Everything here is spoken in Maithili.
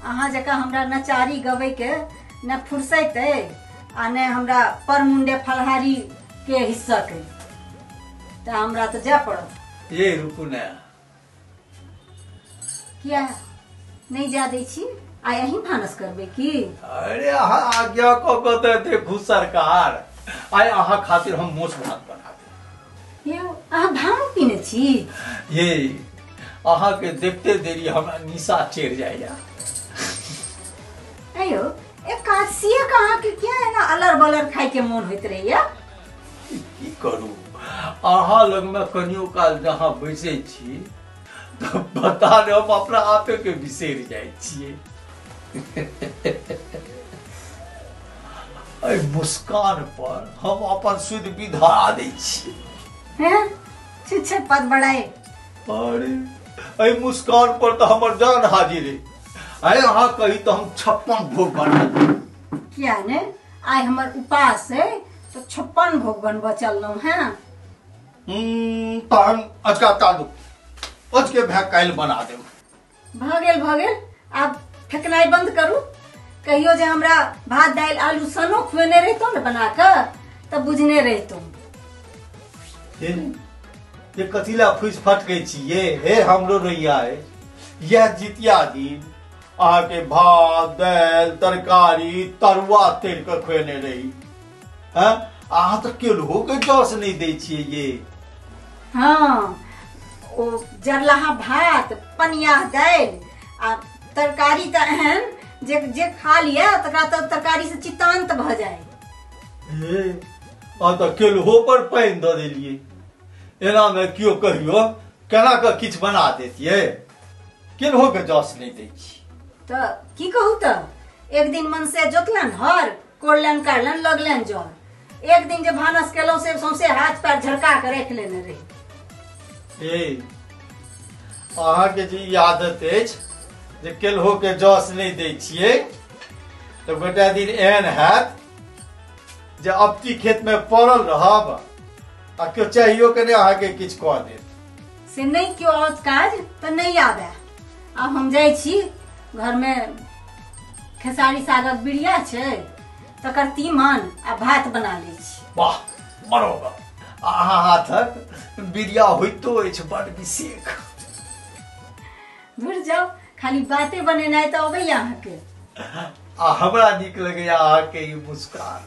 अहाँ जकाँ हमरा नचारी गबैके ने फुर्सत अइ आ ने हमरा परमुंडे फलहारी के हिस्सा के, तऽ हमरा तऽ जाय पड़त। ये रुकू ने। किया नहि जा दै छी? आइ अहीं भानस करबै की? अरे अहाँ आज्ञा कऽ कऽ तऽ देखू सरकार, आइ अहाँ खातिर हम मोछ भात बना देब। यौ अहाँ भांग पीने छी? ये अहाँ के देखते देरी हमरा निशा चढ़ि जाइया। अयो एकादशीए के अहाँके किया एना अलर बलर खाय के मोन होइत रहैया? की करू, अहाँ लगमे कनियो काल जहाँ बैसै छी तऽ पता नहि हम अपना आपे के बिसरि जाइ छियै। एहि मुस्कान पर हम अपन सुध विधा दै छी। हैं छुच्छे पद बढ़ाए। अरे एहि मुस्कान पर तऽ हमर जान हाजिर है। अरे अहाँ कही तऽ हम 56 भोग बना देब। किया ने आइ हमर उपास है तऽ 56 भोग बनबऽ चललहुँ हैं। तहन अजका तालू अजके भए काल्हि बना देब। भऽ गेल भऽ गेल, आब फेकनाइ बंद करू। कहियो जे हमरा भात दालि आलू सनो खुएने रहितहुँ ने बना कऽ तऽ बुझने रहितहुँ। ये कथी ला फूसि फटकै छी ये? हे हमरो रैया है, यह जितिया दिन अहाँके भात दालि तरकारी तरुआ तर कऽ खुएने रही। हैं अहाँ तऽ केलहो के जस नहि दै छियै ये। हाँ ओ जरलाहा भात पनिया दालि आ तरकारी तऽ एहन जे जे खा लिअ तकरा तऽ तरकारी से चितांत भऽ जाय। हे अहाँ तऽ केलहो पर पानि दऽ देलियै। एना मे केओ कहियो केना कऽ किछु बना देतियै? केलहो के जस नहि दै छी। तऽ की कहू, तऽ एक दिन मन से जोतलनि हर कोड़लनि काटलनि लगलनि जर, एक दिन जे भानस केलहुँ से सौंसे हाथ पैर झरका के राखि लेने रही। ए अहाँके जे ई आदत अछि जे केलहो के जस नहि दै छियै तऽ गोटा दिन एहन हैत जे अपटी खेत में पड़ल रहब आ केओ चाहियो के नहि अहाँके किछु कऽ देत। से नहि केओ आओत काज तऽ नहि आबे। आब हम जाइ छी, घरमे खेसारी सागक बिरिया छै तकर तीमन आ भात बना लै छी। वाह बरोबर, अहाँ हाथक बिरिया होइतो अछि बड़ विशेष। धुर जाउ, खाली बाते बनेनाइ तऽ अबैया अहाँके। आ हमरा नीक लगैया अहाँके ई मुस्कान।